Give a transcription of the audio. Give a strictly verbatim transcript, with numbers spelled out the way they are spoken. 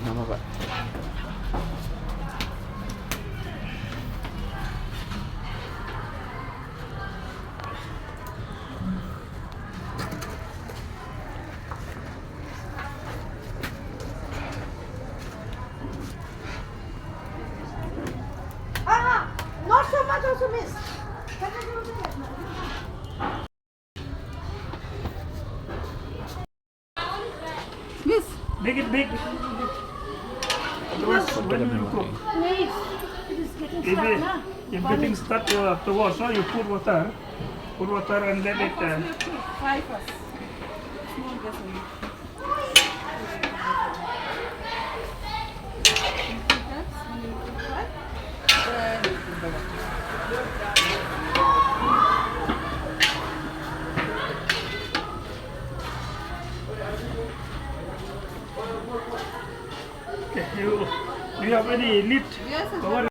Nama ba? Ah, not so much also, miss. Miss. Make it big. Otherwise, when you cook, please. It is getting stuck, na? If getting stuck, you have to wash, no? You put water. Put water and let it, uh, fry first. Small gas only. Okay, you, do you have any lid? Yes, sir. Cover?